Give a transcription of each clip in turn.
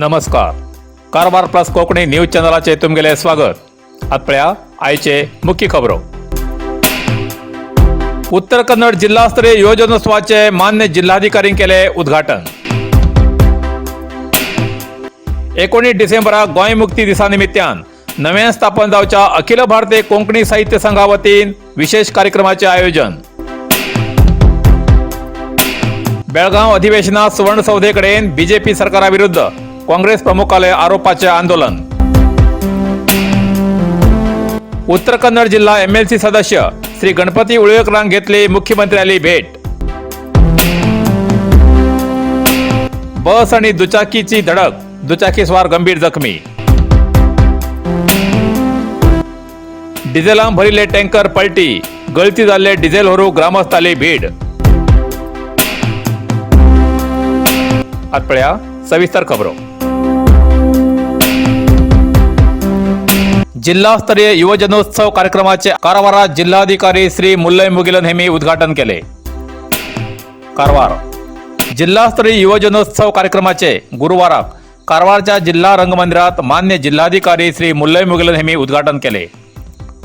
नमस्कार, Karwar plus Konkani news चॅनलाचे तुमगेले स्वागत. आत पळया आयचे मुख्य खबरो. उत्तर कन्नड जिल्हास्तरीय युवजनोत्सवाचे मान्य जिल्हाधिकारीन केले उद्घाटन. 19 डिसेंबराक गोंय मुक्ती दिसा निमित्यान नव्यान स्थापन जावच्या अखिल भारतीय कोंकणी साहित्य संघा वतीन विशेष कार्यक्रमाचे आयोजन. बेळगाव अधिवेशनात सुवर्णसौधेकडेन बीजेपी सरकारा विरुद्ध काँग्रेस प्रमुखाले आरोपाचे आंदोलन. उत्तर कन्नड जिल्हा एमएलसी सदस्य श्री गणपती उळवेकरांक घेतली मुख्यमंत्र्याली भेट. बस आणि दुचाकीची धडक, दुचाकीस्वार गंभीर जखमी. डिझेलान भरिल्ले टँकर पलटी, गळती जाल्ले डिझेल व्हरूंक ग्रामस्थाली भीड. आत पळया सविस्तर खबरो. जिल्हास्तरीय युवजनोत्सव कार्यक्रमाचे कारवारात जिल्हाधिकारी श्री मुल्लय मुगिलन हेमी उद्घाटन केले. कारवार जिल्हास्तरीय युवजनोत्सव कार्यक्रमाचे गुरुवाराक कारवारच्या जिल्हा रंगमंदिरात मान्य जिल्हाधिकारी श्री मुल्लय मुगिलन हेमी उद्घाटन केले.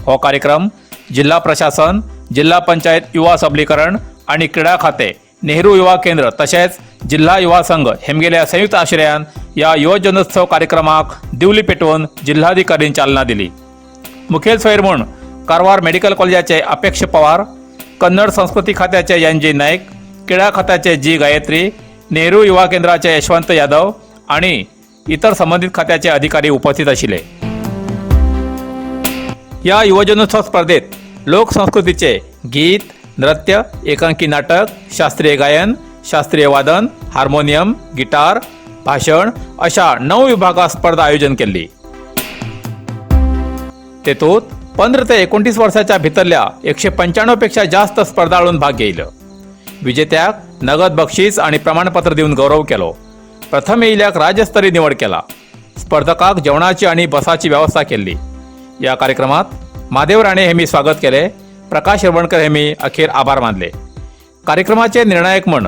हो कार्यक्रम जिल्हा प्रशासन, जिल्हा पंचायत युवा सबलीकरण आणि क्रीडा खाते, नेहरू युवा केंद्र तशेंच जिल्हा युवा संघ हेमगेल्या संयुक्त आश्रयान या युवजनोत्सव कार्यक्रमाक दिवली पेटोवन जिल्हाधिकारीन चालना दिली. मुखेल सोयर म्हूण कारवार मेडिकल कॉलेजाचे अपेक्ष पवार, कन्नड संस्कृती खात्याचे एन जी नाईक, क्रीडा खात्याचे जी गायत्री, नेहरू युवा केंद्राचे यशवंत यादव आणि इतर संबंधित खात्याचे अधिकारी उपस्थित आशिल्ले. या युवजनोत्सव स्पर्धेत लोकसंस्कृतीचे गीत, नृत्य, एकांकी नाटक, शास्त्रीय गायन, शास्त्रीय वादन, हार्मोनियम, गिटार, भाषण अशा 9 विभागात स्पर्धा आयोजन केल्ली. तेतूत 15 ते 29 वर्साच्या भितरल्या 195 पेक्षा जास्त स्पर्धाळून भाग घेयलो. विजेत्याक नगद बक्षीस आणि प्रमाणपत्र दिवन गौरव केलो. प्रथम येयल्याक राज्यस्तरीय निवड केला. स्पर्धकाक जेवणाची आणि बसाची व्यवस्था केल्ली. या कार्यक्रमात महादेव राणे हेमी स्वागत केले. प्रकाश शिरवणकर हेमी अखेर आभार मानले. कार्यक्रमाचे निर्णायक म्हण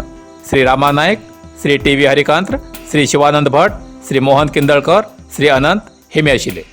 श्री रामा नायक, श्री टी व्ही हरिकांत, श्री शिवानंद भट, श्री मोहन किंदळकर, श्री अनंत हेमी आशिल्ले.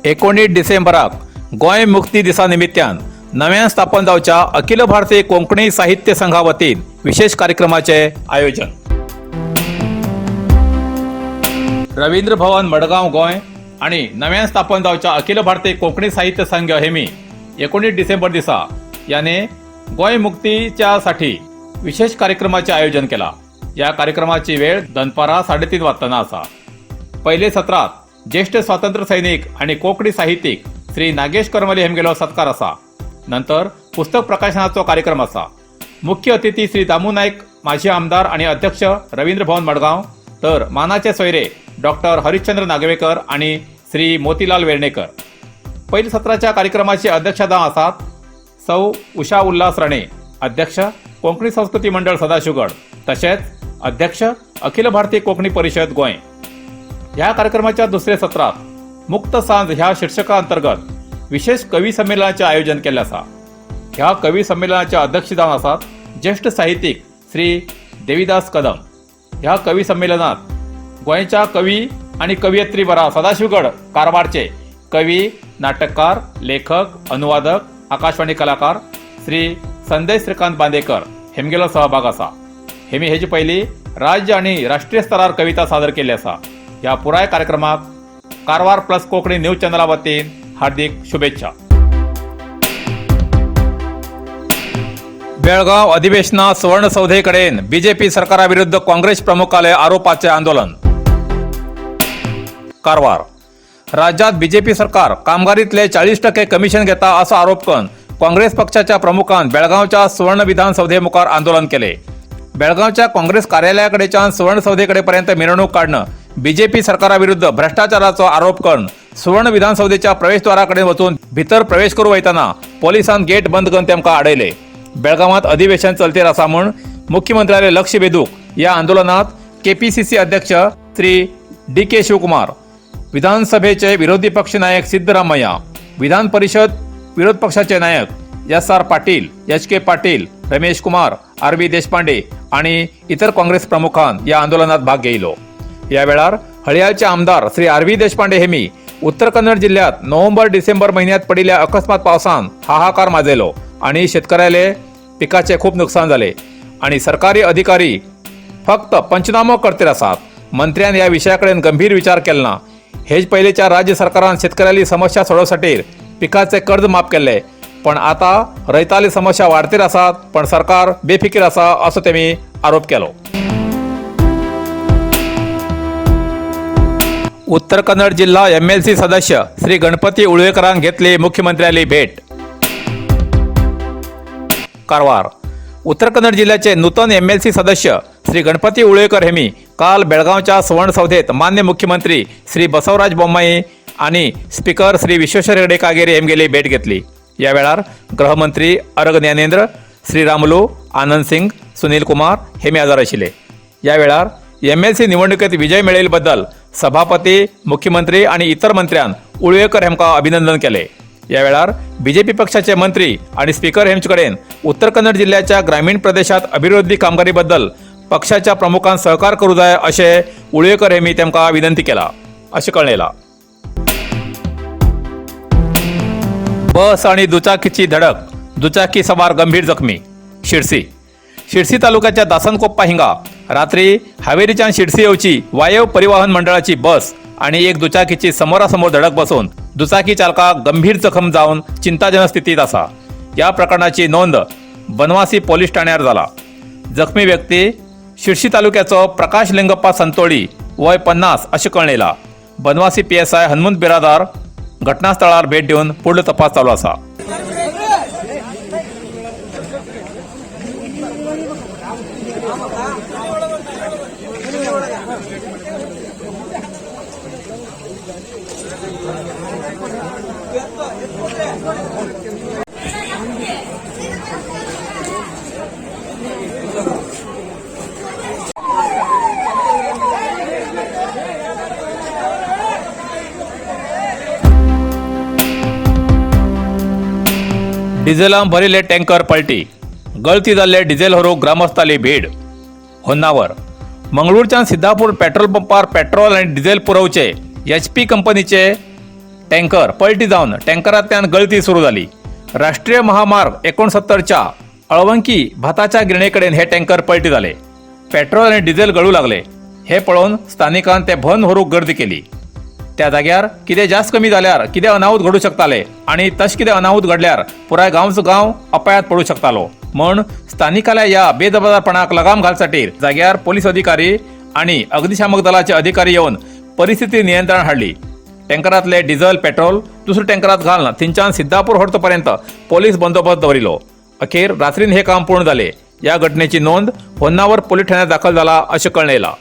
19 डिसेंबराक गोंय मुक्ती दिसा निमित्यान नव्यान स्थापन जावच्या अखिल भारतीय कोंकणी साहित्य संघा वतीन विशेष कार्यक्रमाचे आयोजन. रवींद्र भवन, मडगांव, गोंय आणि नव्यान स्थापन जावच्या अखिल भारतीय कोंकणी साहित्य संघ हेमी 19 डिसेंबर दिसा याने गोंय मुक्तीच्या साठी विशेष कार्यक्रमाचे आयोजन केला. या कार्यक्रमाची वेळ दनपारा 3:30 वाजताना असा. पहिले सत्रात ज्येष्ठ स्वातंत्र्य सैनिक आणि कोकणी साहित्यिक श्री नागेश करमली हेमगेलो सत्कार असा. नंतर पुस्तक प्रकाशनाचो कार्यक्रम असा. मुख्य अतिथी श्री दामू नाईक, माजी आमदार आणि अध्यक्ष, रवींद्र भवन, मडगाव, तर मानाचे सोयरे डॉक्टर हरिश्चंद्र नागवेकर आणि श्री मोतीलाल वेर्णेकर. पहिल्या सत्राच्या कार्यक्रमाची अध्यक्षता आसात सौ उषा उल्हास राणे, अध्यक्ष, कोंकणी संस्कृती मंडळ, सदाशिवगड, तशेंच अध्यक्ष, अखिल भारतीय कोंकणी परिषद, गोंय. ह्या कार्यक्रमाच्या दुसऱ्या सत्रात मुक्त सांज ह्या शीर्षकांतर्गत विशेष कवी संमेलनाचे आयोजन केल्लें आसा. ह्या कवी संमेलनाचे अध्यक्ष जावन आसात ज्येष्ठ साहित्यीक श्री देविदास कदम. ह्या कवी संमेलनात गोंयच्या कवी आणि कवयित्री बरा सदाशिवगड, कारवारचे कवी, नाटककार, लेखक, अनुवादक, आकाशवाणी कलाकार श्री संदेश श्रीकांत बांदेकर हेमगेलो सहभाग आसा. हेमी हेजे पयलीं राज्य आणि राष्ट्रीय स्तरार कविता सादर केल्ली आसा. ह्या पुराय कार्यक्रमाक कारवार प्लस कोंकणी न्यूज चॅनला वतीन हार्दिक शुभेच्छा. बेळगाव अधिवेशनात सुवर्णसौधेकडेन बीजेपी सरकाराविरुद्ध काँग्रेस प्रमुखाले आरोपाचे आंदोलन. कारवार. राज्यात बीजेपी सरकार कामगारीतले 40% कमिशन घेता असो आरोप करून काँग्रेस पक्षाच्या प्रमुखान बेळगावच्या सुवर्ण विधानसौधे मुखार आंदोलन केले. बेळगावच्या काँग्रेस कार्यालयाकडेच्यान सुवर्णसौधेकडेपर्यंत मिरवणूक काडणं बीजेपी सरकाराविरुद्ध भ्रष्टाचाराचो आरोप करून सुवर्ण विधानसौधेच्या प्रवेशद्वाराकडे वचून भितर प्रवेश करू वयतना पोलिसान गेट बंद करून तेमकां आडयले. बेळगावात अधिवेशन चलतेर आसा म्हूण मुख्यमंत्र्याले लक्ष वेधूक या आंदोलनात केपीसीसी अध्यक्ष श्री डी के शिवकुमार, विधानसभेचे विरोधी पक्ष नायक सिद्धरामय्या, विधान परिषद विरोध पक्षाचे नायक S R Patil, H K Patil, Ramesh Kumar, R V Deshpande आणि इतर काँग्रेस प्रमुखान या आंदोलनात भाग घेतलो. या वेळार हळयाळचे आमदार श्री आर व्ही देशपांडे हेमी उत्तर कन्नड जिल्ह्यात नोव्हेंबर डिसेंबर महिन्यात पडिल्ल्या अकस्मात पावसान हाहाकार माजयलो आणि शेतकऱ्याले पिकाचे खूप नुकसान झाले आणि सरकारी अधिकारी फक्त पंचनामो करतील आसात. मंत्र्यान या विशयाकडेन गंभीर विचार केला ना. हेज पयलीच्या राज्य सरकारान शेतकऱ्याली समस्या सोडोवसाठी पिकाचे कर्ज माफ केल्ले, पण आता रयताली समस्या वाढतीर आसात, पण सरकार बेफिकीर आसा असो तेमी आरोप केलो. उत्तर कन्नड जिल्हा एमएलसी सदस्य श्री गणपती उळवेकरान घेतली मुख्यमंत्र्याली भेट. कारवार. उत्तर कन्नड जिल्ह्याचे नूतन एमएलसी सदस्य श्री गणपती उळवेकर हेमी काल बेळगावच्या सुवर्णसौधेत मान्य मुख्यमंत्री श्री बसवराज बोम्माई आणि स्पीकर श्री विश्वेश्वर हेगडे कागेरी हेमगेली भेट घेतली. या वेळार गृहमंत्री अरग ज्ञानेंद्र, श्रीरामुलू, आनंद सिंग, सुनील कुमार हेमी हजर आशिल्ले. या वेळार एमएलसी निवडणुकीत विजय मेळयल्ले सभापती, मुख्यमंत्री आणि इतर मंत्र्यान उळवेकर हेमकां अभिनंदन केले. या वेळार बीजेपी पक्षाचे मंत्री आणि स्पीकर हेमचे कडेन उत्तर कन्नड जिल्ह्याच्या ग्रामीण प्रदेशात अभिवृद्धी कामगिरीबद्दल पक्षाच्या प्रमुखान सहकार करू जाय अशें उळवेकर हेमी तेमकां विनंती केला अशें कळयलां. बस आणि दुचाकीची धडक, दुचाकी सवार गंभीर जखमी. शिरसी. शिरसी तालुक्याच्या दासनकोप्पा हिंगा रात्री हावेरीच्यान शिरसी येवची वायव परिवहन मंडळाची बस आणि एक दुचाकीची समोरासमोर धडक बसून दुचाकी चालकाक गंभीर जखम जावन चिंताजनक स्थितीत आसा. या प्रकरणाची नोंद बनवासी पोलीस ठाण्यार जाला. जखमी व्यक्ती शिरशी तालुक्याचो प्रकाश लिंगप्पा संतोळी, वय 50 अशें कळ्ळें. बनवासी पीएसआय हनुमंत बिरादार घटनास्थळार भेट दिवन फुडलो तपास चालू आसा. डिझेलान भरिल्ले टँकर पलटी, गळती जाल्ले डिझेल व्हरूंक ग्रामस्थाली भीड. होन्नावर. मंगळूरच्यान सिद्धापूर पेट्रोल पंपार पेट्रोल आनी डिझेल पुरोवचे एचपी कंपनीचे टँकर पलटी जावन टँकरांतल्यान गळती सुरू जाली. राष्ट्रीय महामार्ग 69च्या अळवंकी भाताच्या गिरणे कडेन हे टँकर पलटी जाले. पेट्रोल आनी डिझेल गळू लागले. हे पळोवन स्थानिकान ते भन व्हरूंक गर्दी केली. त्या जाग्यार कितें जास्त कमी जाल्यार कितें अनाहूत घडूं शकताले आनी तशें कितें अनाहूत घडल्यार पुराय गांवचो गांव अपायांत पडूं शकतालो. म्हण स्थानिकाल्या ह्या बेजबाबदारपणाक लगाम घालसाठी जाग्यार पोलीस अधिकारी आनी अग्निशामक दलाचे अधिकारी येवन परिस्थिती नियंत्रणात हाडली. टँकरांतले डिझल पेट्रोल दुसऱ्या टँकरात घालून थंयच्यान सिद्धापूर व्हरतपर्यंत पोलीस बंदोबस्त दवरिलो. अखेर रात्रीन हे काम पूर्ण जाले. या घटनेची नोंद होन्नावर पोलीस ठाण्यात दाखल झाला अशें कळून येयलां.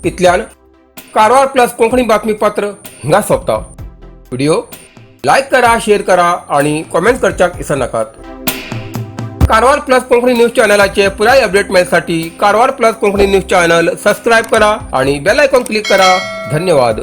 इतल्यान कारवार प्लस कोंकणी बातमीपत्र हांगा सोंपता. व्हिडिओ लायक करा, शेअर करा आणि कॉमेंट करच्याक विसरनाकात. कारवार प्लस कोंकणी न्यूज चॅनलाचे पुराय update मेळसाठी Karwar plus Konkani news channel subscribe करा आणि बेल आयकॉन क्लिक करा. धन्यवाद.